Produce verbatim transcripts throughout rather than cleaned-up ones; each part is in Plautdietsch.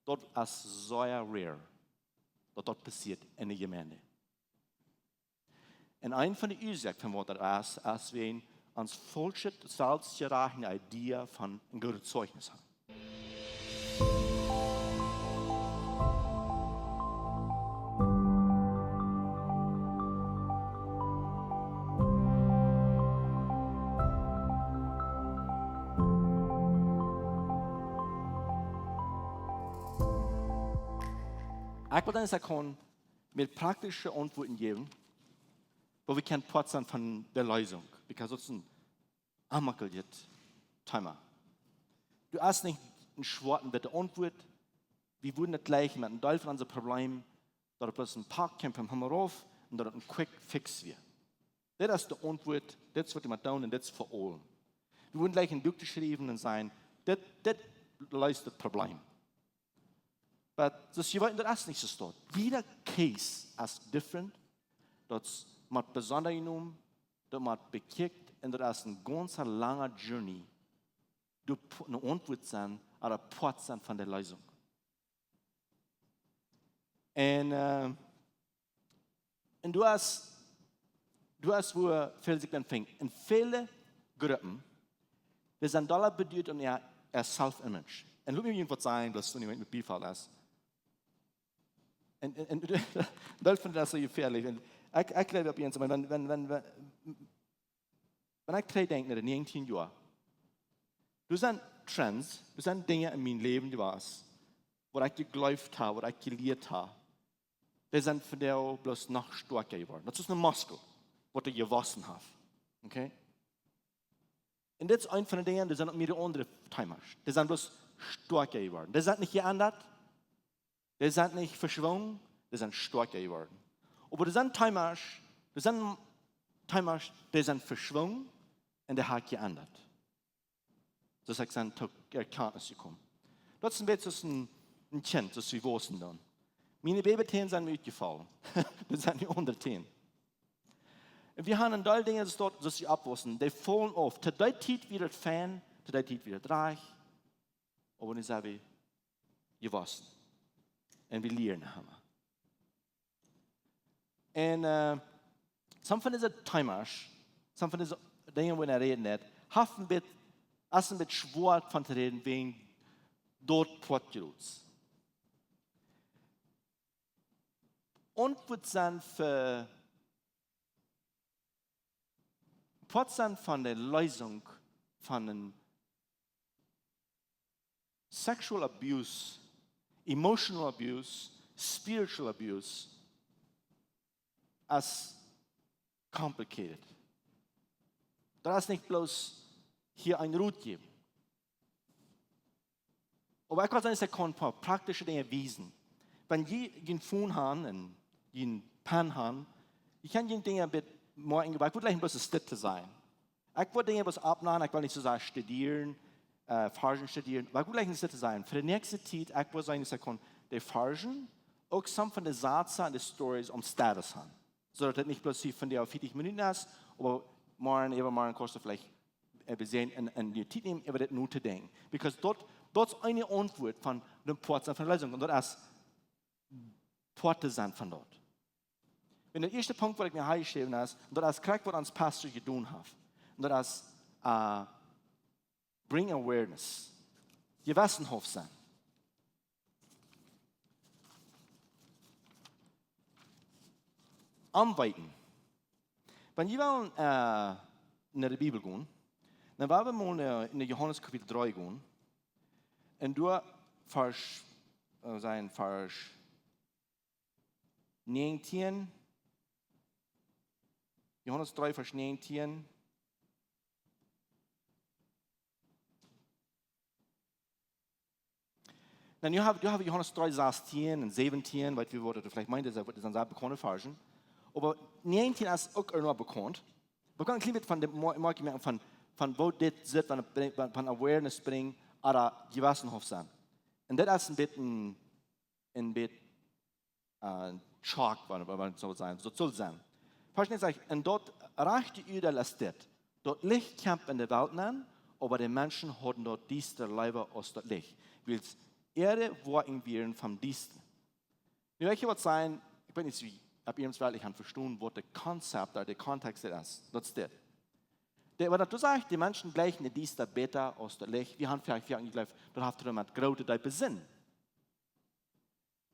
Daut es sea rare, daut daut passieet enne Jemeent. Un een von de Uasoaken von waut daut es, es wäajen ons faulschet, selfstjerajchtnet Idee von een goodet Zeichnis haben. Ekj well dan eens ekj kaun mea praktische Auntwuaten jäwen, woo wie kjennen Poat sennen von de Leesunk. Because daut es een amakelt Thema. Du hast nich eene schwoat-witte Auntwuat. Wie wudden daut jlikjen met een Deel von onse Probleme, daut et bloos een Pak kjemt vom Himmel rauf un daut et een quick fix wia. Dit es de Auntwuat, dit es waut wie motten doonen un dit es fa aulem. Wie wudden jlikjen een Buak to schriewen un sajen, dit, dit leest daut Problem. But, soo aus jie weeten, daut es nich soo stoakj. Jieda case es different. Daut mott besonda jenomen, daut mott bekjikjt un daut es een gaunz langa journey. Du p-, eene Auntwuat sennen, ooda Poat sennen von de Leesunk. Un, äh, un du hast, du hast, woo väl sikj dan finjen. En väle Gruppen, dee sent dolla beduat om äa, äa self-image. Un lot mie irjentwaut sajen, bloos nich met Bibelvarsch. Un, un, un daut finj ekj soo jefäadlich. Un ekj, ekj jleew opp eent, oba wan, wan, wan, wan, wan ekj trigj denkj no de nieentieen Joa, doa sent Trends, doa sent Dinja en mien Läwen jewast, waut ekj jejleeft hab, waut ekj jelieet hab, dee sent vondoag bloos noch stoakja jeworden. Daut es een Muskel, waut doa jewossen haft. Okay? Un dit es eent von de Dinja, dee sent opp mearere aundre Themasch. Dee sent bloos stoakja jeworden. Dee sent nich jeendat, dee sent nich veschwungen, dee sent stoakja jeworden. Oba doa sent Themasch, doa sent Themasch, dee sent veschwungen un dee haben jeendat. Soo aus ekj sie to Erkjantnis jekomen. Daut es een bät soo aus een, een Kjint, soo aus wie wausen dan. Miene Babytäne sent mie utjefollen. Daut sent dee aundre Täne. Un wie haben een Deel Dinja, daut es doa, soo aus wie oppwausen. Dee faulen auf. To dee Tiet wia daut fein, to dee Tiet wia daut rajcht. Oba nu sent wie jewossen. Un wie lieren haben. Un, äh, some von dise Themasch, some von dise Dinja, wua wie räden, daut haft een bät, es een bät schwoa von to räden, wäajen daut Poat jrod. Auntwuat sennen fa, Poat sennen von de Leesunk von een sexual abuse, emotional abuse, spiritual abuse, es complicated. Daut es nich bloos hia een Rot jäwen. Oba ekj well sajen, ekj kaun een poa praktische Dinja wiesen. Wan jie jun Phone haben un jun Pen haben, jie kjennen june Dinja een bät mea enj, oba ekj well jlikj bloos een Step to sennen. Ekj well Dinja bloos oppnämen, ekj well nich soo sea studieren, äh, Varschen studieren, oba ekj well jlikj een Step to sennen. Fa de näakjste Tiet, ekj well sajen, daut ekj kaun de Varschen, uk some von de Sätze un de Stories om Status haben. Soo daut et nich bloos hia von de vieetich Minuten es, oba morjen, äwamorjen kaust du veleicht, äh, beseen un, un de Tiet nämen, äwa dit notodenkjen. Because daut, daut es eene Auntwuat von de Poat sennen von de Leesunk. Un daut es Poat sennen von daut. Un de ieeschte Punkt, waut ekj mie hia jeschräwen hab, es, daut es krakjt waut ons Pastor jedonen haft. Un daut es, äh, bring awareness. Jewossenheit sennen. Aunweeten. Wan jie wellen, äh, no de Bibel gonen, dan woa wie mol, äh, en Johanes Kapitel dree gonen. Un doa Varsch, äh, sajen Varsch näajentieen. Johanes dree, Varsch näajentieen. Nu, nu hab, nu hab wie Johanes dree, sastieen un säwentieen, weet wie, waut daut veleicht meent, daut sent sea bekaunde Varschen. Oba näajentieen es uk noch bekaunt. Wie kjennen een kjlien bät von de Mo-, Moakj moaken von, von woo dit sitt, von, von, von awareness brinjen, ooda jewossenheit sennen. Un daut es een bät, een bät, äh, Schock, wan, wan, wan et soo saul sennen. Daut saul sennen. Varsch näajentieen sajcht: "Un daut rajchte Uadeel es dit: Daut Licht kjemt en de Welt nenn, oba de Menschen hauden daut Diestre leewa aus daut Licht, wiels Äare Woakjen wieren vom Diesta. Nu, weet jie waut sent? Ekj weet nich, aus jie opp eemol werkjlich haben vestonen, waut de Konzept, de Kontext es. Daut es dit. De, oba daut sajcht, de Menschen jlikjen daut Diesta bäta aus daut Licht. Wie haben veleicht, veleicht jejleeft, daut haft doamet met groote, deepe Senn.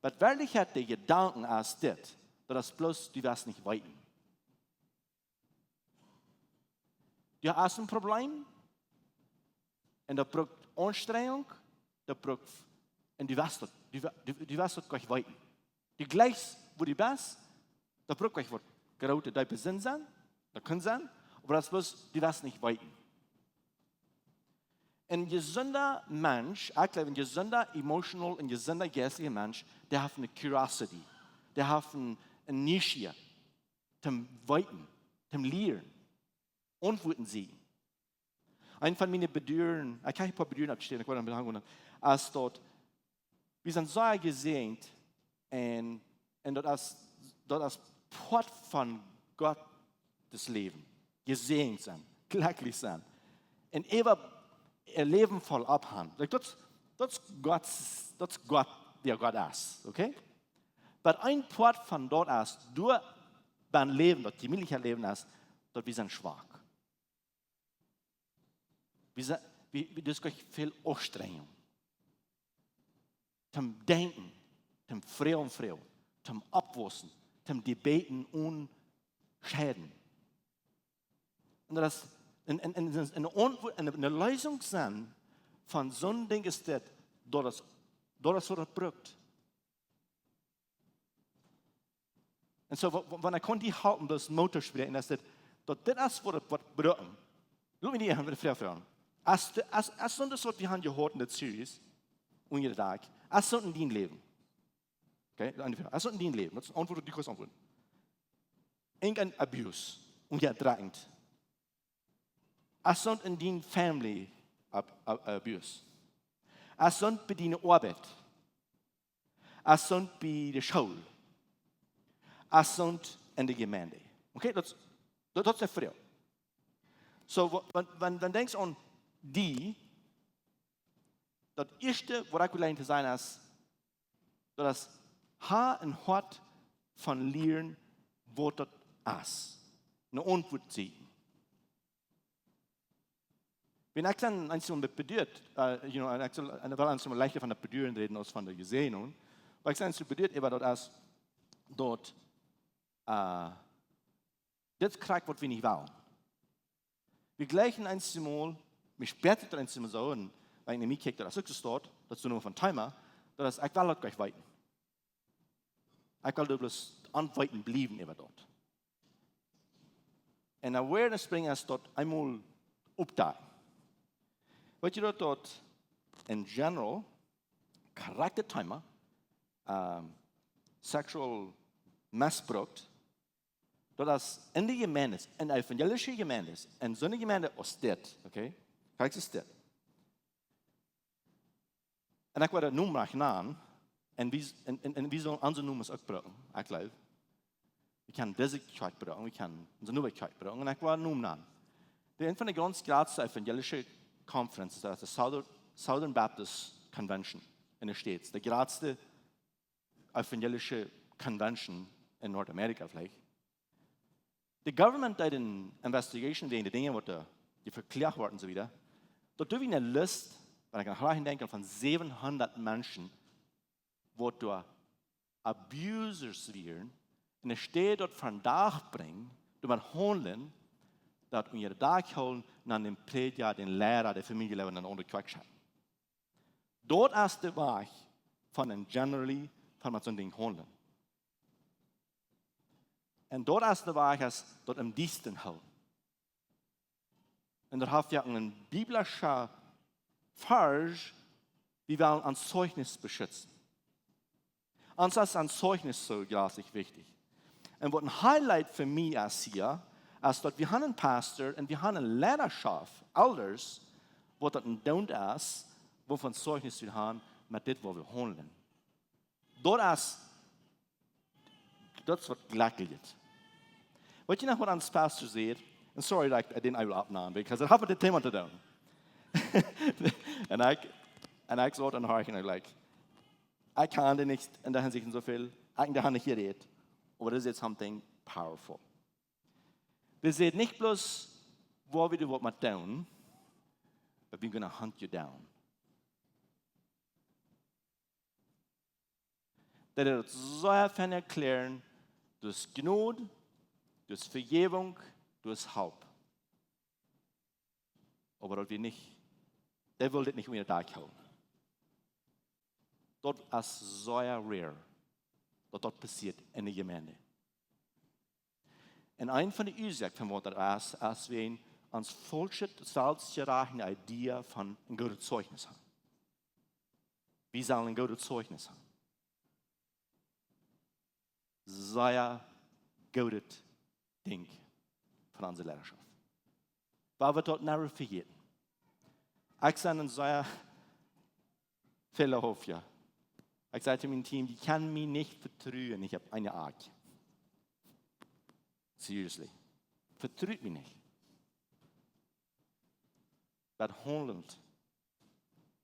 Oba werkjlich haft de Jedanken aus dit, daut es bloos, du woascht nich weeten. Du hast een Problem un daut brukt Aunstrenjunk, daut brukt, un du woascht daut, du, du, du woascht daut nich weeten. Du jlikjst, wua du best, daut brukt nich waut groote, deepe Senn sennen, daut kaun sennen, oba daut es bloos, du woascht nich weeten. Een jesunda Mensch, ekj jleew, een jesunda emotional, een jesunda jeistlicha Mensch, dee haft eene curiosity, dee haft eene, eene Nieschia, toom weeten, toom lieren, Auntwuaten seenen. Een von miene Beduaren, ekj hab een poa Beduaren oppjeschräwen, ekj woa doa noch bie hangen, es daut, wie sent sea jesäajent un, un daut es, daut es Poat von Gott daut Läwen. Jesäajent sennen, jlekjlich sennen. Un äwa äa Läwen voll opp haben. Like, daut, daut es Gott, daut es Gott, wäa Gott es, okay? Oba een Poat von daut es, doa bie een Läwen, daut jemietlicha Läwen es, daut wie sent schwak. Wie sent, wie, wie, daut es nich väl Aunstrenjunk. Toom denkjen, toom froagen, froagen, toom oppwaussen, toom debaten un scheiden. Un daut es een, een, een, een Auntwuat, een, eene Leesunk sennen von soon Dinkj es dit, daut es, daut es waut daut brukt. Un soo, wa-, wa-, wan ekj kunn die halpen, daut Moot toospräakjen, es dit, daut dit es waut, waut brukt. Lot mie die eefach eene Froag froagen. Aus de, aus, aus soont es waut wie haben jehieet en dit Series, unja de Dach, aus soont en dien Läwen. Okay, eene Froag. Aus soont en dien Läwen, daut es eene Auntwuat, dee du kaust auntwuaden. Irjent een Abuse, unja dräajent. Aus soont en dien family ab-, ab-, abuse. Aus soont bie diene Oabeit. Aus soont bie de School. Aus soont en de Jemeent. Okay, daut, daut, daut es eene Froag. Soo, wa-, wan, wan, wan denkjst aun die, daut ieeschte waut ekj well to sajen es, daut es, ha een Hoat von lieren waut daut es. Eene Auntwuat seenen. Wan ekj dan eemol met beduat, äh, you know, un ekj saul, un well eemol leichta von daut Beduaren räden aus von de Jesäajunk. Oba ekj sie eemol beduat äwa daut es, daut, äh, dit kjrieen waut wie nich wellen. Wie jlikjen eemol, mie spieet daut eemol soo, un wan ekj no mie kjikj, daut es uk soo, daut es nu von Thema, daut es, ekj well daut nich weeten. Ekj well doa bloos onweetend bliewen äwa daut. Un awareness brinjen es daut eemol oppdakjen. Weet jie daut, daut en general, krakjt daut Thema, ähm, sexual misbrukt, daut es en de Jemeenten, en evangelische Jemeenten, en soone Jemeent aus dit, okay? Krakjt es dit. Un ekj woa daut Nomen nich nanen, un wie, un, un, un wie sellen onse Nomes uk brucken, ekj jleew. Wie kjennen dise Kjoakj brucken, wie kjennen onse Nomen Kjoakj brucken, un ekj woa Nomen nanen. De, eent von de gaunz jratste evangelische conferences, daut es de Southern, Southern Baptist Convention en de States, de jratste evangelische convention en North America veleicht. De government deed eene investigation wäajen de Dinja waut doa, dee vekloagt worden un soo wieda. Daut doa wia eene List, wan ekj noch rajcht denkj, von säwenhundat Menschen, waut doa abusers wieren, un enne Städ daut vondoag brinjen, doamet haundlen, daut unja de Dach hoolen, un dan dän Prädja, dän Liera, de Famieljelieed, eene aundre Kjoakj schekjen. Daut es de Wajch von en generally von met soon Dinkj haundlen. Un daut es de Wajch es daut em Diestren hoolen. Un daut haft je een biblischa Varsch, wie wellen ons Zeugnis beschitzen. Ons es ons Zeugnis soo jratlich wichtich. Un waut een Highlight fa mie es hia, es daut wie haben een Pastor un wie haben eene Leiterschaft, Elders, waut daut een Doont es, waut von Zeugnis wie haben, met dit waut wie haundlen. Daut es, daut es waut jlekjlich es. Weet jie noch waut ons Pastor säd? And sorry that I didn't, I will up now, because it happened to Tim today. Un ekj, un ekj saut en horchen, un like, Ekj kaun dee nich en dee Hinsicht soo väl, ekj kaun dee nich hia räden, oba dit es something powerful. Dit es nich bloos, woo wie waut met doonen, but we're gonna hunt you down. Daut es soo fein erklären, derch Jnod, derch Vejäwunk, derch Help. Oba daut wie nich, dee well dit nich unja daut Dak hoolen. Daut es sea rare, daut daut passieet en de Jemeent. Un eent von de Uasoaken von waut daut es, es wie een ons faulschet, selfstjerajchte Idee von een goodet Zeugnis haben. Wie sellen een goodet Zeugnis haben? Sea goodet Dinkj von onse Leiterschaft. Wie woaren daut never vejäten. Ekj sie een sea fälahoffja. Ekj säd to mien Team, jie kjennen mie nich vetruen, ekj hab eene Akj. Seriously. Vetrut mie nich. Daut haundelt,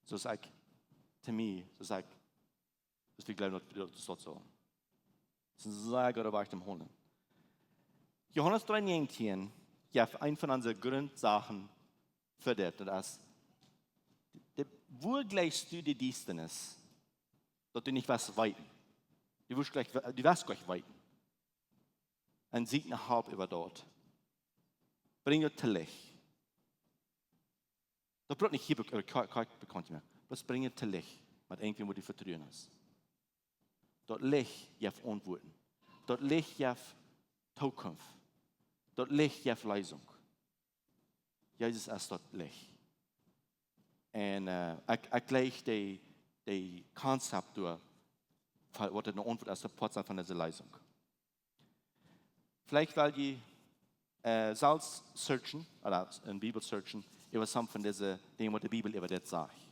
soo aus ekj, to mie, soo aus ekj, soo aus wie jleewen, daut, daut es daut soo. Daut es een sea gooda Wajch toom haundlen. Johanes dree näajentieen jeft eent von onse Grundsachen fa dit, daut es, de, woo jlikjst du de Diestanis, daut du nich west weeten? Du west jlikj, du west jlikj weeten. Un sieekj no Help äwa daut. Brinj daut to Licht. Daut brukt nich hia bek-, äh, kort, kort bekaunt to moaken. Bloos brinj daut to Licht, met irjentwäm, wua du Vetruen hast. Daut Licht jeft Auntwuaten. Daut Licht jeft Tookunft. Daut Licht jeft Leesunk. Jesus es daut Licht. Un, äh, ekj, ekj jleich dee, dee Konzept doa, fa-, waut eene Auntwuat es, daut Poat sennen von dise Leesunk. Veleicht well jie, äh, selfst searchen, ooda en Bibel searchen, äwa some von dise Dinja, waut de Bibel äwa dit sajcht.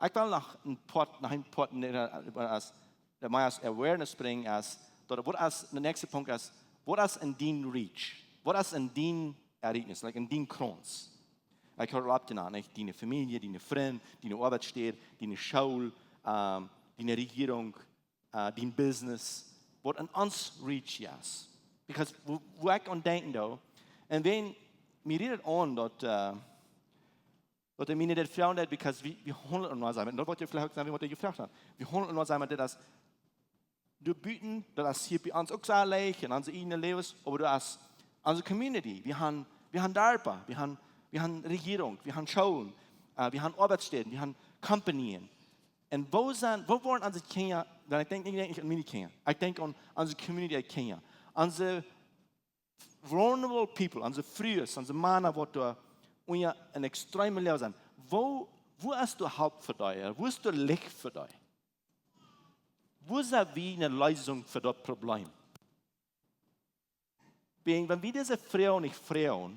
Ekj well noch een Poat, noch een Poat, äh, aus, daut mea aus Awareness brinjen, aus, daut, waut es, de näakjste Punkt es, waut es en dien reach? Waut es en dien Erreichnis? Like, en dien Krauns? Ekj hab aul opp to nanen, nich? Diene Famielje, diene Frind, diene Oabeitstäd, diene School, ähm, diene Rejierunk, äh, dien Business, waut en ons reach es. Because wua, wua ekj aun denkjen doo, un wan, mie rieet et aun daut, äh, daut ekj mie nich daut froagen deed, because wie, wie haundlen nu sennen, daut woat veleicht uk sennen, waut jie jefroagt haben. Wie haundlen nu sennen, dit es, doa buten, daut es hia bie ons uk soo leicht en onse eejne Läwes, oba doa es onse Community, wie haben, wie haben Darpa, wie haben, wie haben Rejierunk, wie haben Schoolen, äh, wie haben Oabeitstäden, wie haben Companyen. Un wua sent, wua woaren onse Kjinja, dan ekj denkj, ekj denkj nich aun miene Kjinja. Ekj denkj aun onse Community Kjinja. Onse vulnerable people, onse Frues, onse Mana, waut doa unja een extremet Läwen sent. Wua, wua es doa Help fa dee? Wua es doa Licht fa dee? Wua sent wie eene Leesunk fa daut Problem? Wan, wan wie dise Froag nich froagen,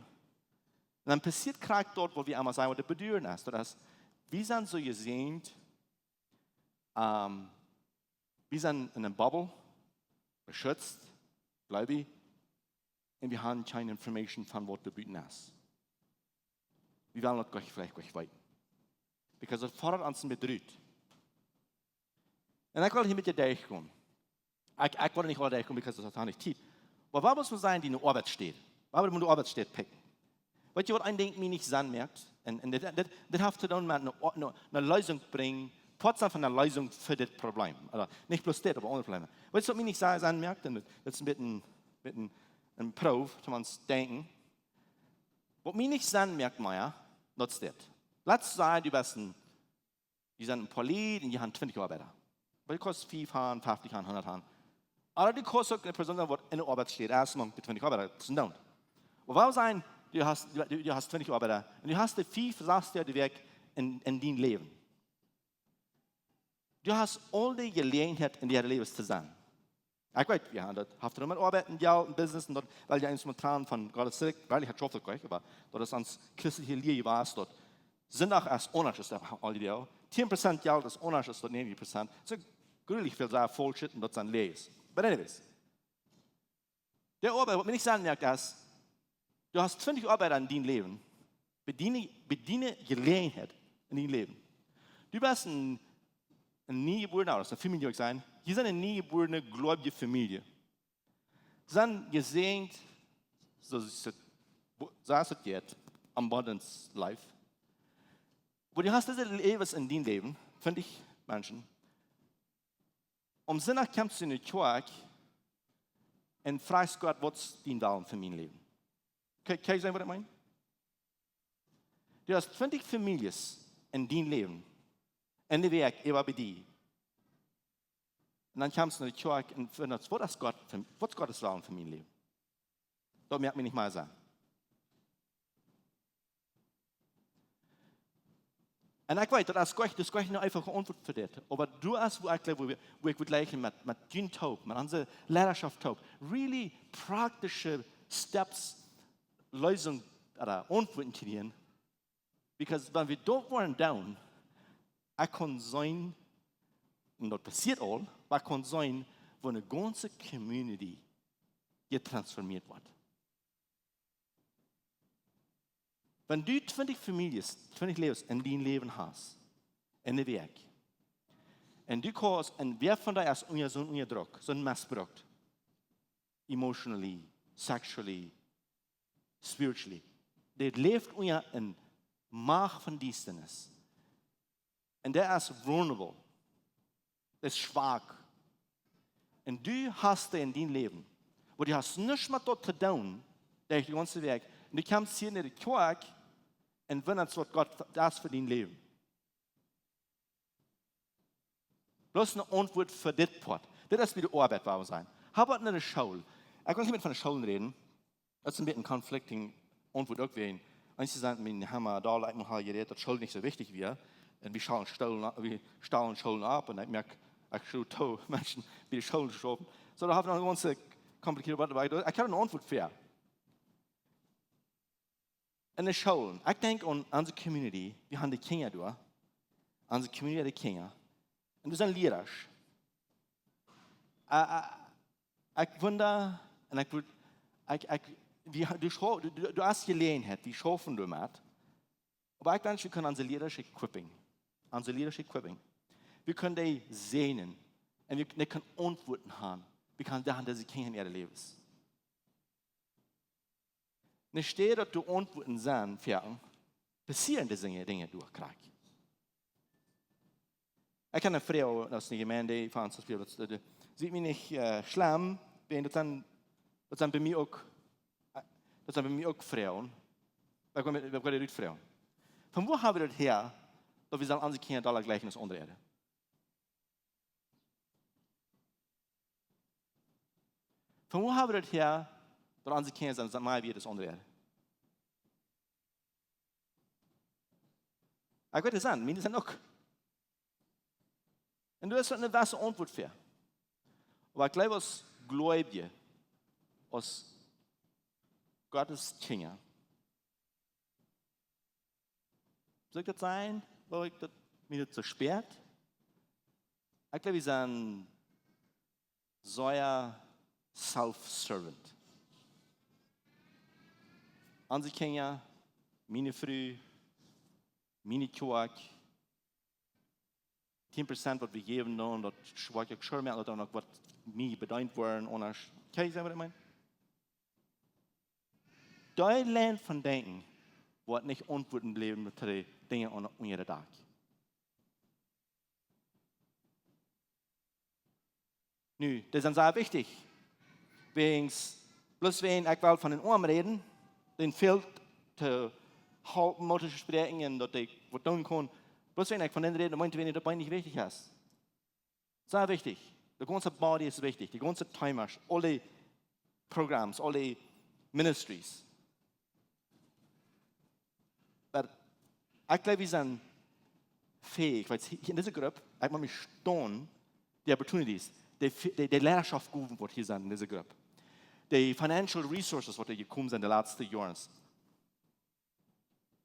dan passieet krakjt daut, waut wie emma sajen, waut de Beduaren es. Daut es, wie sent soo jesäajent, ähm, wie sent en eene Bubble, beschützt, jleew ekj, un wie haben kjeene Information von waut doa buten es. Wie wellen daut jlikj, veleicht jlikj weeten. Because daut foddat ons een bät rut. Un ekj well hia met junt derchgonen. Ekj, ekj well nich aula derchgonen, because daut haft nich Tiet. Oba waut mott eena sajen, dee eene Oabeitstäd? Waut mott eena eene Oabeitstäd picken? Weetst du, waut een Dinkj mie nich Senn moakt? Un, un dit, dit, dit haft to doonen met eene O-, eene, eene Leesunk brinjen, Poat sennen von eene Leesunk fa dit Problem. Ooda nich bloos dit, oba aundre Probleme. Weetst du, waut mie nich Senn, Senn moakt? Un dit, dit es een bät, bät een, een Proow, om ons to denkjen. Waut mie nich Senn moakt, Maja, daut es dit. Let's say, du best een, du sent een poa Lied un du hast twintich Oabeida. Waut kost fiew han, feftiech han, hundat han? Ooda du kaust uk eene Persoon sennen, waut en de Oabeitstäd es, mank de twintich Oabeida, daut es een Doon. Oba waut sent, du hast, du, du hast twintich Oabeida un du hast dee fiew, sas Doag de Wäakj en, en dien Läwen. Du hast aul dee Jeläajenheit en dien Läwen to sennen. Ekj weet, jo, daut haft uk met Oabeit un Jelt un Business un daut, wiels jie eent mol tranen von Gott es sick, wiels ekj haud Schoft jekjräajen, oba daut es ons christelje Lia jewast, daut Sindach es aundasch aus aul dee Doag. Tieen Prozent Jelt es aundasch aus daut näajentieen Prozent. Soo grulich väl sea faulschet un daut sent Läajes. But anyways, de Oabeit, waut mie nich Senn moakt, es, du hast twintich Oabeida en dien Läwen, bie diene, bie diene Jeläajenheit en dien Läwen. Du best een, een niejebuarna, ooda soo väl mie jie uk sent, jie sent eene niejebuarne, gleubje Famielje. Sent jesäajent, soo aus et, soo aus et jeit, abundance life. Oba du hast dise Läwes en dien Läwen, fünftich Menschen. Aum Sindach kjemst du enne Kjoakj un frajchst Gott: "Waut es dien Wellen fa mien Läwen?" Kje-, kjenn jie seenen, waut ekj meen? Du hast fünftich Famieljes en dien Läwen, en de Wäakj, äwa bie die. Un dan kjemst du enne Kjoakj un wundatscht: "Waut es Gott fa, waut es Gott sienen Wellen fa mien Läwen?" Daut moakt mie nich mea Senn. Un ekj weet, daut es goanich, daut es goanich eene eefache Auntwuat fa dit. Oba du hast, wua ekj, wua, wua ekj wudd jleichen met, met jun toop, met onse Leiterschaft toop, really praktische Steps, Leesunk, ooda Auntwuaten kjrieen. Because wan wie daut woaren doonen, ekj kaun seenen, un daut passieet aul, oba ekj kaun seenen, woo eene gaunze Community jetransformieet woat. Wan du fünftich Famieljes, fünftich Läwes en dien Läwen hast, en de Wäakj, un du kaust, un wäa von dee es unja, soo unja Druck, soo missbrukt, emotionally, sexually, spiritually, dee läft unja eene Macht von Diestanis. Un dee es vulnerable. Dee es schwak. Un du hast dee en dien Läwen, oba du hast nuscht met daut to doonen, dee de gaunze Wäakj. Un du kjemst hia enne Kjoakj un wundatscht, waut Gott fa, daut es fa dien Läwen. Bloos eene Auntwuat fa dit Poat. Dit es woo de Oabeit, wua wie sent. How about enne School? Ekj well hia met von de Schoolen räden. Daut es een bät eene conflicting Auntwuat uk wia. Eenje sajen: "Mien Hamma, daut, ekj mott hia räden, daut School nich soo wichtich wia. Un wie stalen Schoolen, wie stalen Schoolen auf." Un ekj moak, ekj schreef too, Menschen, bie de Schoolen to schaufen. Soo, doa hab wie noch eene gaunze komplizierte Oabeit bie. Ekj hab eene Auntwuat fa. Enne Schoolen. Ekj denkj aun onse Community. Wie haben de Kjinja doa. Onse Community, de Kjinja. Un doa sent Lierasch. Ä, ä, ekj wunda, un ekj wudd, ekj, ekj, wie, du, schau-, du, du, du hast Jeläajenheit, wie schaufen doamet. Oba ekj denkj, wie kjennen onse Lierasch equipping, onse Lierasch equipping. Wie kjennen dee säajnen. Un wie, dee kjennen Auntwuaten haben. Wie kjennen doa aun dise Kjinja en äare Läwes. Enne Städ daut du Auntwuaten sent, foaken, passieren dise Dinja, Dinja derch Krakjt. Ekj hab eene Fru, daut es eene Jemeent, von ons, daut, daut, daut, sitt mie nich, ä, schlemm, wiels daut sent, daut sent bie mie uk, ä, daut sent bie mie uk Frues. Oba ekj well, ekj well de Rut froagen. Von wua hab wie daut häa, daut wie sellen onse Kjinja dolla jlikjen aus aundre Ieed? Von wua hab wie daut häa, daut onse Kjinja sent, sent mea wieet aus aundre Ieed? Ekj weet, et sent, miene sent uk. Un doa es eene jewesse Auntwuat fa. Oba ekj jleew, aus Gleubje, aus Gott siene Kjinja, saul ekj daut sajen, woo ekj daut, mie daut soo spieet? Ekj jleew, wie sent sea self-serving. Onse Kjinja, miene Fru, miene Kjoakj, tieen Prozent waut wie jäwen, dan daut schwoa ekj sure moaken, daut dan uk waut mea bedeent woat, aundasch. Kjenn jie seenen, waut ekj meen? Dee Lien von Denkjen woat nich Auntwuaten brinjen met de Dinja aun, unja daut Dak. Nu, dee sent sea wichtich. Wäajens, bloos wäajen ekj well von dän Oamen räden, dän väl to halpen, Moot to spräakjen un daut ekj waut doonen kaun. Bloos wäajen ekj von dän räd, meent daut nich, daut Been nich wichtich es. Sea wichtich. De gaunze Body es wichtich. De gaunze Team, aule Programs, aule Ministries. Oba ekj jleew, wie sent fähig, wiels hia en dise Grupp, ekj mott mie staunn, de Opportunities, de, de, de Leiterschaft, waut hia sent en dise Grupp. De financial resources, waut doa jekomen sent de latste Joaren.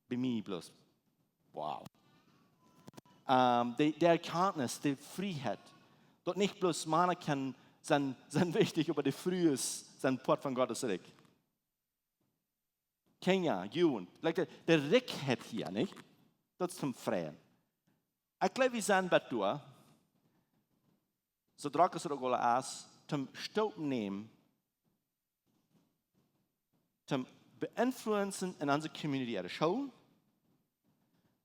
Bie mie bloos. Wow. Ähm, de, de Erkjantnis, de Frieheit, daut nich bloos Mana kjennen sent, sent wichtich, oba de Frues sent Poat von Gott sien Rikj. Kjinja, Jugend, like de, de Rikjheit hia, nich? Daut es toom freien. Ekj jleew, wie sent bat doa, soo drock aus et uk aul es, toom Stopen nämen, toom beinfluencen en onse community, enne Schoolen,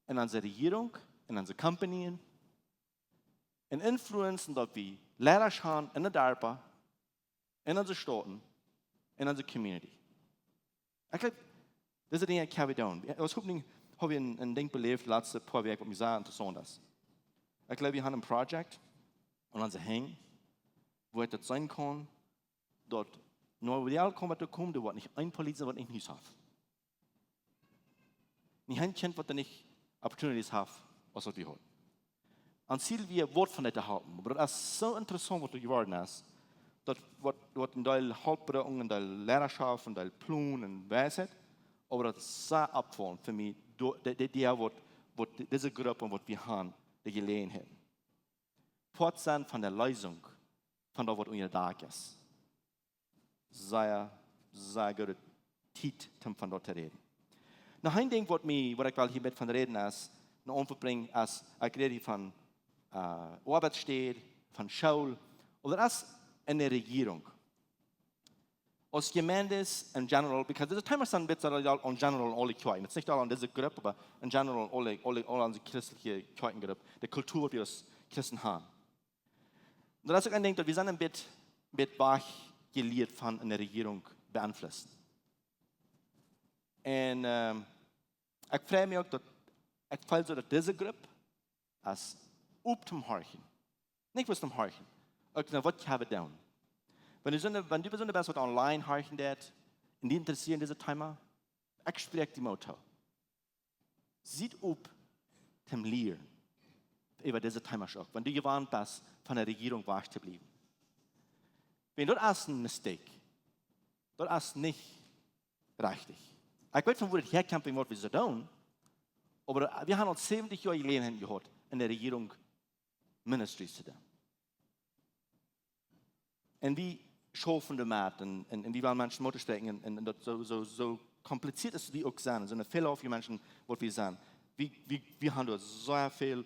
en onse Rejierunk, en onse Kompanien, un influencen daut wie Leida haben en de Darpa, en onse Stauten, en onse community. Ekj jleew, dise Dinja kjenn wie doonen. Aus Hopninj ha wie een, een Dinkj beläft de latste poa Wäakj, waut mie sea interessaunt es. Ekj jleew, wie haben een Project aun onse Henj, wua ekj daut seenen kaun, daut, nu, wie aul komen to komen, doa woat nich een Polit sennen, waut nich Hus haft. Nich een Kjint, waut doa nich opportunities haft, aus waut wie haben. Ons Ziel wia, waut von dit to haben. Oba daut es soo interessaunt, waut doa jeworden es. Daut waut, waut een Deel Halpbrinjunk, een Deel Lierarschoft, een Deel Plon un Weisheit. Oba daut es soo oppfaulent fa mie, doa, de, de, dee, waut, waut di-, dise Grupp un waut wie haben, de Jeläajenheit, Poat sennen von de Leesunk, von daut, waut unja daut Dak es. Sea, sea goode Tiet, om von daut to räden. Noch een Dinkj, waut mie, waut ekj well hia met von räden es, no Aunfank brinjen, es, ekj räd hia von, äh, Oabeitsstäd, von School, oba daut es en de Rejierunk. Aus Jemeenden en general, because dise Themas sent een bät aul en general aule Kjoakjen. Daut es nich aul aun dise Grupp, oba en general aule, aule, aule onse christelje Kjoakjengrupp, de Kultua, waut wie aus Christen haben. Daut es uk een Dinkj, daut wie sent een bät, bät wajchjelieet von en de Rejierunk beinflussen. Un, ähm, ekj frei mie uk daut, ekj feel soo daut dise Grupp es op toom horchen. Nich bloos toom horchen. Uk no waut wie haben doonen. Wan du soone, wan du soone best, waut online horchen deit, un die interessieet dise Thema, ekj spräakj die Moot too. Sie op toom lieren äwa dise Themas uk, wan du jewant best, von de Rejierunk wajch to bliewen. Wan daut es een mistake. Daut es nich rajcht. Ekj weet, von wua daut häakjemt un waut wie soo doonen, oba wie haben aul säwentich Joa Jeläajenheit jehaut, en de Rejierunk ministries to doonen. Un wie schaufen doamet un, un, un wie wellen Menschen Moot toospräakjen un, un, un daut soo, soo, soo komplizieet aus wie uk sent, soone väl Menschen, waut wie sent. Wie, wie, wie haben doa sea väl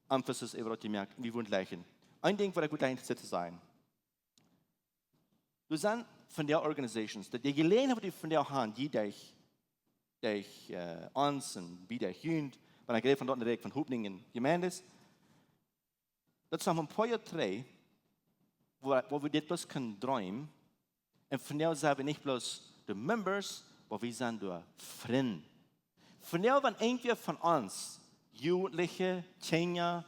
Emphasis äwa daut jemoakt un wie wudden jleichen. Een Dinkj, waut ekj wudd jleichen to sajen. Doa sent von dee organizations, daut dee Jeläajenheit, waut wie von dee haben, dee derch, derch, äh, ons un bie derch junt, wan ekj räd von daut en de Räakj von Hopninj un Jemeenden, daut es noch een poa Joa trigj, wua, wua wie dit bloos kunnen dreemen. Un vondoag sent wie nich bloos de members, oba wie sent doa Frind. Vondoag, wan irjentwäa von ons, Jugendliche, Kjinja,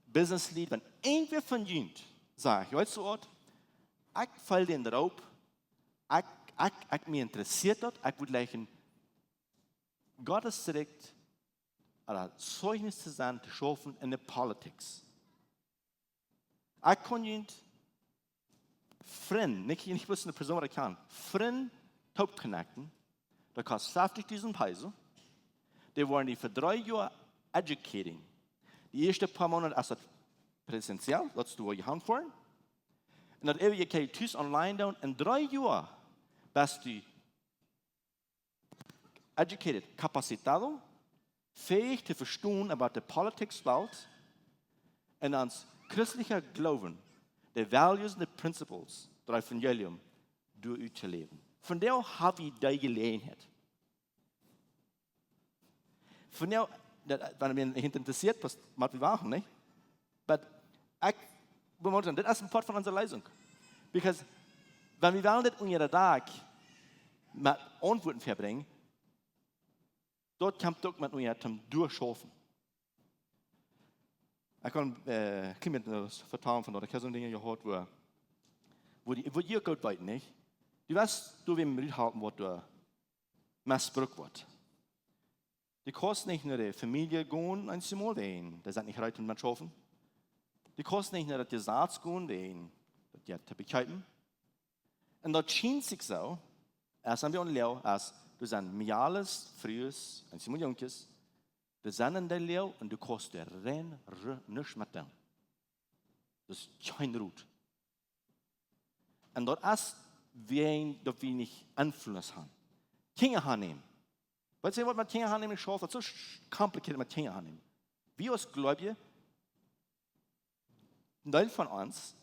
Businesslied, wan irjentwäa von junt sajcht, weetst du waut, ekj feel dän Roop, ekj, ekj, ekj, mie interesseet daut, ekj wudd jleichen Gott sien Rikj, ooda Zeichnis to sennen, to schaufen en de politics. Ekj kaun junt Frind, nich, nich bloos eene Persoon, waut ekj kjan, Frind toop connecten, daut kost feftijdusent Peso, dee woaren die fa dree Joa educating. De ieeschte poa Moonat es daut präsentiell, daut du woascht jehanfoaren. Un daut äwaje kjenn jie tus online doonen. En dree Joa best du educated, capacitado, fäich to vestonen about de politics Welt un ons christelja Gloowen, de values un de principles, daut Evangelium, doa uttoläwen. Vondoag hab wie dee Jeläajenheit. Vondoag, daut, wan mie nich interesseet, waut, waut wie moaken, nich? But ekj, wie motten, dit es een Poat von onse Leesunk. Because, wan wie wellen dit unja de Dak met Auntwuaten vebrinjen, daut kjemt uk met unja toom derchschaufen. Ekj kaun, äh, kjlien bät, äh, vetalen von daut. Ekj hab soone Dinja jeheat, wua, wua dee, wua jie goot weeten, nich? Du weetst, du, wäm ruthalpen, waut doa missbrukt woat. Du kaust nich no de Famielje gonen, eenjemol, wan dee sent nich reed met schaufen. Du kaust nich no daut Jesaz gonen, wan daut jeit to bekjiepen. Un daut schient sikj soo, aus wan wie aun Leo, aus du sent Mejales, Frues, eenjemol Junkjes, du sent en de Leo un du kaust doa rein, ru-, nuscht met doonen. Daut es kjeen Rot. Un daut es wäajen daut wie nich Influence haben. Kjinja aunnämen. Weetst du, waut met Kjinja aunnämen schauft? Daut es soo sch-, complicated met Kjinja aunnämen. Wie aus Gläubje, een Deel von ons,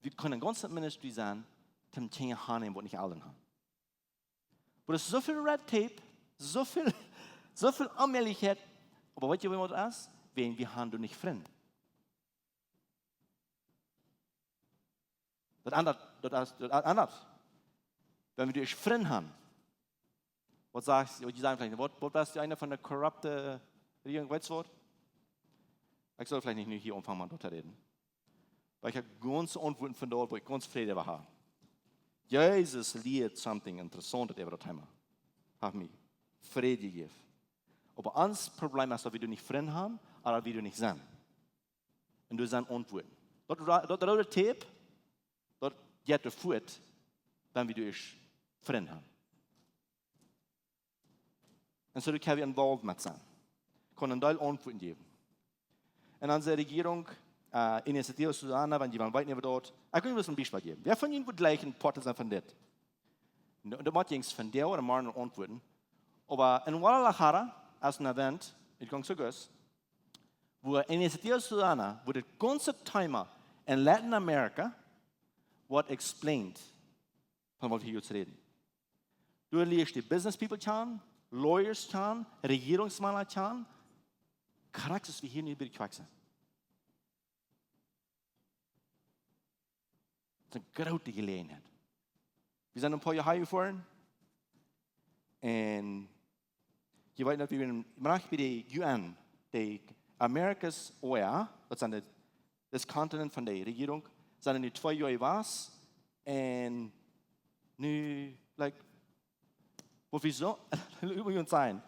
wie kjennen gaunz Ministry sennen, toom Kjinja han, waut nich Elren han. Oba doa es soo väl red tape, soo väl, soo väl Onmäajlichkjeit, oba weet jie, waut daut es? Wäajen wie han doa nich Frind. Daut aundre, daut es, daut aundre. Wan wie doa Frind han, waut sajcht, waut jie sajen veleicht, waut, waut wia dee eene von de korrupte Rejierunk, weetst waut? Ekj saul veleicht nich nu hia aunfangen, mau doa to räden. Oba ekj hab gaunz Auntwuaten von doa, wua ekj gaunz Fräd äwa hab. Jesus lieet something interessauntet äwa daut Thema. Haft mie Fräd jejäft. Oba ons Problem es, daut wie doa nich Frind han, ooda daut wie doa nich sent. Un doa sent Auntwuaten. Daut, daut roode Tape, daut jeit doa fuat, wan wie doa Frind han. Un soo kjenn wie involved met sennen. Kjennen een Deel Auntwuaten jäwen. Un onse Rejierunk, äh, Iniciativa Ciudadana, wan jie wellen weeten äwa daut, ekj well bloos een Biespel jäwen. Wäa von junt wudd jleichen Poat to sennen von dit? Nu, daut mott jie vondoag ooda morjen auntwuaden. Oba en Guadalajara, aus een Event, ekj jleew August, wua Iniciativa Ciudadana, wua daut gaunze Thema en Latin America woat explained, von waut wie hia räden. Doa lieescht du business people kjanen, lawyers kjanen, Rejierungsmana kjanen, krakjt soo aus wie hia nu bie de Kjoakj sent. Daut es eene groote Jeläajenheit. Wie sent een poa Joa hia jefoaren. Un jie weeten daut wie sent, mau bie de U N, de Americas O E A, daut sent de, daut Kontinent von de Rejierunk, sent nu twee Joa jewast. Un nu, like, waut wie soo, wie sent,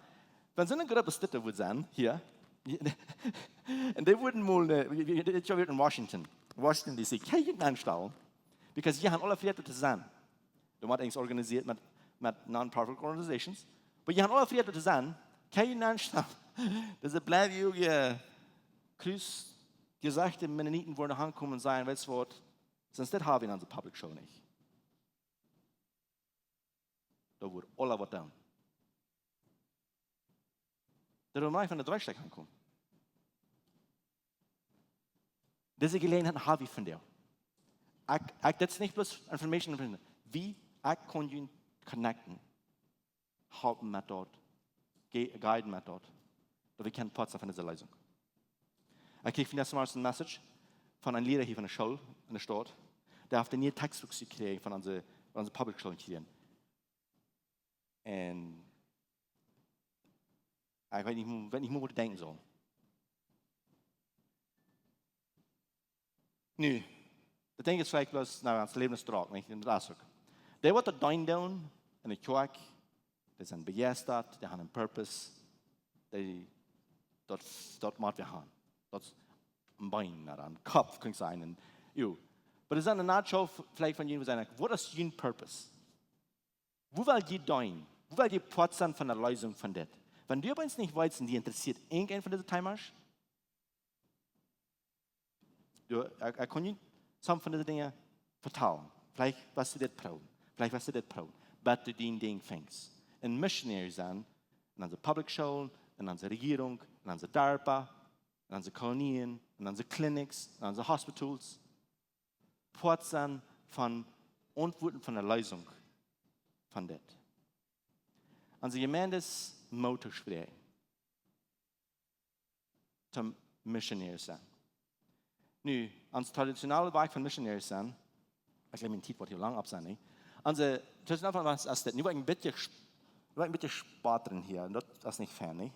wan soone Grupp es dit doa wudd sennen, hia. Un dee wudden mol, äh, wie, wie, dit Joa wia en Washington, Washington D C, kjenn jie junt aunstalen? Because jie han aule Frieheit to sennen. Daut woat eejentlich organisieet met, met non-profit organizations. Oba jie han aule Frieheit to sennen, kjenn jie junt aunstalen? Dise bliewen uk, äh, Kruss, jesajchte Mennoniten woaren aunkomen un sajen, weetst waut, sest dit hab wie en onse public show nich. Daut woat aula waut doonen. Daut woat mie von de dree Stekj aunkomen. Dise Jeläajenheit hab wie vondoag. Ekj, ekj, dit es nich bloos Information, wie, ekj kaun junt connecten, halpen met daut, ge-, guiden met daut, daut wie kjennen Poat sennen von dise Lesunk. Ekj kjrieech von dise Morjes een Message von een Liera hia von de School en de Staut. Dee haft een niee textbooks jekjräajen von onse, von onse public Schoolen hia. Un ekj weet nich, weet nich mea, waut ekj denkjen saul. Nu, daut Dinkj es veleicht bloos, nu, ons Läwen es drock, nich? Un daut es uk. Dee waut daut doonen doonen, en de Kjoakj, dee sent bejeistat, dee haben een purpose, dee, daut, daut mott wie haben. Daut es een Been, ooda een Kopp, kaun ekj sajen, un, jo. Oba doa sent een Natschool veleicht von junt, waut sajen, waut es jun purpose? Wua well jie doonen? Wua well jie Poat sennen von de Lesunk von dit? Wan du opp eemol nich weetst, un die interessieet irjent eent von dise Themasch, du, ekj, ekj kaun die some von dise Dinja vetalen. Veleicht wurscht du dit proowen. Veleicht wurscht du dit proowen. Bat du dien Dinkj fangst. Een Missionary sennen, en onse public Schoolen, en onse Rejierunk, en onse Darpa, en onse Kolonien, en onse clinics, en onse hospitals. Poat sennen von Auntwuaten von de Lesunk von dit. Onse Jemeent es Moot to spräakjen. Toom Missionary sennen. Nu, ons traditionelle Wajch von Missionary sennen, ekj jleew, miene Tiet woat hia lang opp sennen, nä? Onse traditionelle Wajch es, es dit. Nu woa ekj een bät, nu woa ekj een bät spotten hia, un daut es nich fein, nä?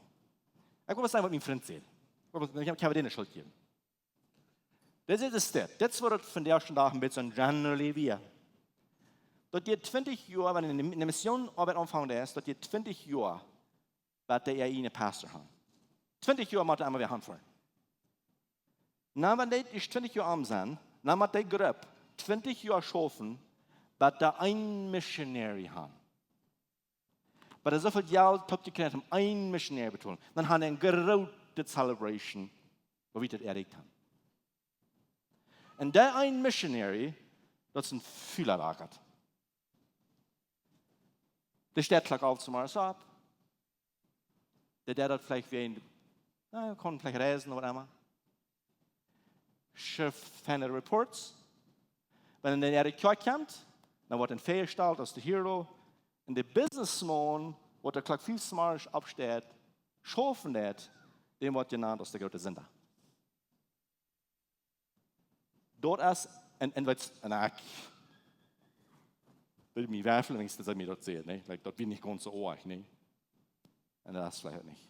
Ekj well waut sajen, waut mien Frint säd. Ekj well, ekj hab, ekj hab dän de Schult jejäft. Dit es, es dit. Dit es waut daut vondoag dän Dach een bät soo generally wia. Daut dee twintich Joa, wan du ne, ne Missionoabeit aunfangen deist, daut dee twintich Joa, bat dee äa eenen Pastor haben. Twintich Joa mott eena wada aunfangen. Na, wan dee ieescht twintich Joa om sent, dan mott dee Grupp twintich Joa schaufen, bat dee een Missionary haben. Bat dee soo väl Jelt toop jekjräajen, om een Missionary to betolen. Dan haben see eene groote Celebration, wua wie daut erreicht haben. Un dee een Missionary, daut es een Fula Rakat. Dee steit krakjt aufs Morjes opp. Dee deit daut veleicht wäajen, Na, kaun veleicht reisen ooda emma. Schrift feine Reports. Wan hee en de Kjoakj kjemt, dan woat hee väajestalt aus de Hero. Un de businessman, waut de Klock fief zemorjes oppsteit, schaufen deit, dän woat jenant aus de groote Sinda. Daut es, un, un waut, un ekj, well mie werflen, wan ekj daut mie daut saj, nä? Like, daut wia nich gaunz soo oajch, nä? Un daut es veleicht nich.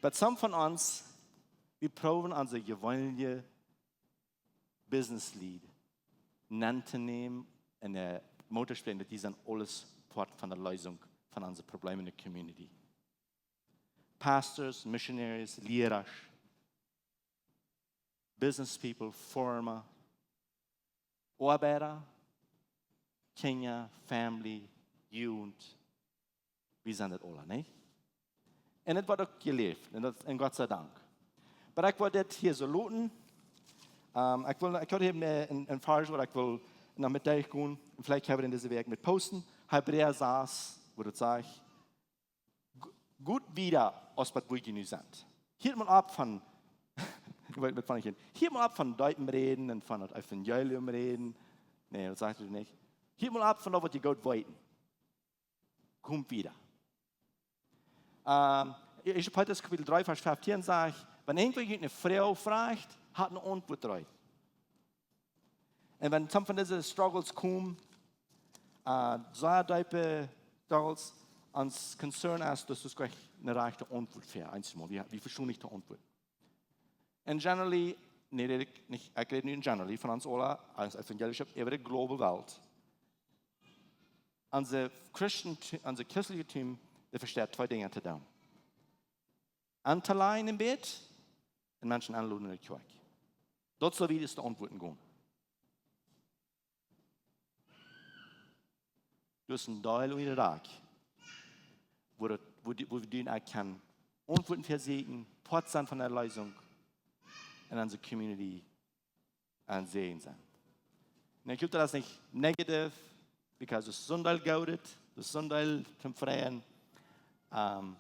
But some von ons, wie proowen onse jeweenelje Business Lead nenntonämen un de Moot to spälen, daut dee sent aules Poat von de Leesunk von onse Probleemen en de Community. Pastors, Missionaries, Lierasch, business people, Forma, Oabeida, Kjinja, Family, Jugend, wie sent daut aula, nä? Un daut woat uk jeläft, un daut, un Gott sei Dank. Oba ekj well dit hia soo loten. Ähm, ekj well, ekj haud hia een, een Varsch, waut ekj well noch met derchgonen. Un veleicht kjenn wie en dise Wäakj met posten. Hebräa sas, wua daut sajcht: Go-, got wieda aus waut jie nu sent. Hieet mol opp von, ekj weet nich, waut ekj, hieet mol opp von Deepen räden un von daut Evangelium räden. Nä, daut sajcht hee nich. Hieet mol opp von daut, waut jie goot weeten. Komt wieda. Ähm, Ieeschte Petrus Kapitel dree, Varsch feftieen sajcht: Wan irjentwäa junt eene Froag froacht, haft eene Auntwuat doaropp. Un wan some von dise Struggles komen, äh, sea deepe Struggles, ons Concern es, daut es jlikj eene rajchte Auntwuat fa, eenjemol. Wie, wie vestonen nich to auntwuaden. Un generally, nä, räd ekj nich, ekj räd nu en generally von ons aula, aus evangelische, äwa de globale Welt. Onse Christen, onse christelje Team, dee vesteit twee Dinja to doonen. Aun to lajen em Bad un Menschen aunloden en de Kjoakj. Daut es soo, wie daut de Auntwuaten gonen. Daut es een Deel en de Räakj, wua daut, wua dee, wua wie doonen, ekj kaun Auntwuaten vesieekjen, Poat sennen von de Leesunk un onse Community een Säajen sennen. Un ekj hop, daut es nich negative, because daut es soon Deel Goodet, daut es soon Deel toom Freien. Ähm,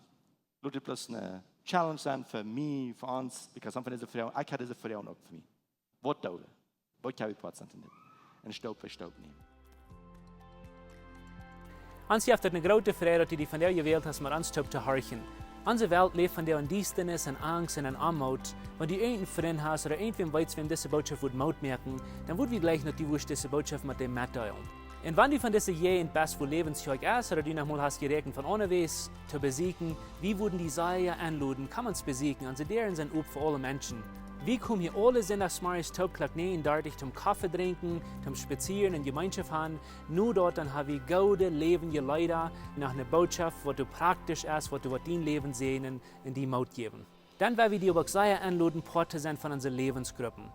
lot dit bloos eene Challenge sennen fa mie, fa ons, because some von dise Froagen, ekj haud dise Froagen uk fa mie. Waut doo wie? Waut kjenn wie Poat sennen en dit? Un Stap fa Stap nämen. Ons jeft et eene groote Freid, daut du die vondoag jewält hast, met ons toop to horchen. Onse Welt läft vondoag en Diestanis, en Angst un en Oamoot. Wan du irjent een Frint hast ooda irjentwäm weetst, wäm dise Botschaft wudd Moot moaken, dan wudd wie jleichen, daut du wurscht dise Botschaft met dee metdeelen. Un wan du von dise Jäajent best, wua Läwens Kjoakj es, ooda du noch mol hast jeräakjent von aundawäajes to besieekjen, wie wudden die sea aunloden, komm ons besieekjen, onse Däaren sent op fa aule Menschen. Wie komen hia aule Sindachsmorjes toop Klock näajen dartich toom Koffe drinkjen, toom spazieren un Jemeenschoft haben. Nu daut dan ha wie goode läwendje Leeda, noch eene Botschaft, waut doa praktisch es, waut doa woat dien Läwen säajnen un die Moot jäwen. Dan well wie die uk sea aunloden, Poat to sennen von onse Läwensgruppen.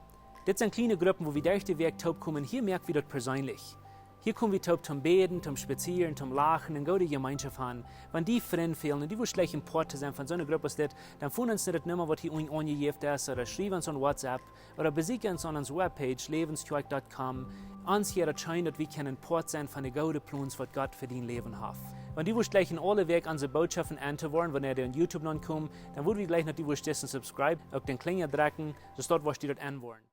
Dit sent kjliene Gruppen, wua wie derch de Wäakj toop komen. Hia moak wie daut perseenlich. Hia kom wie toop toom bäden, toom spazieren, toom lachen un goode Jemeenschoft haben. Wan die Frind fälen un du wurscht jleichen Poat to sennen von soone Grupp aus dit, dan foon ons no de Numma, waut hia unjen aunjejäft es, ooda schriew ons aun WhatsApp, ooda besieekj ons aun onse Webpage, läwenskjoakj dot com. Ons wudd daut scheen, daut wie kjennen Poat sennen von de goode Plons, waut Gott fa dien Läwen haft. Wan du wurscht jleichen aule Wäakj onse Botschaften auntohieren, wan dee aun YouTube nopp komen, dan wudd wie jleichen, daut du wurscht disen Subscribe, uk dän Klinja drekjen, soo daut du wurscht daut aunhieren.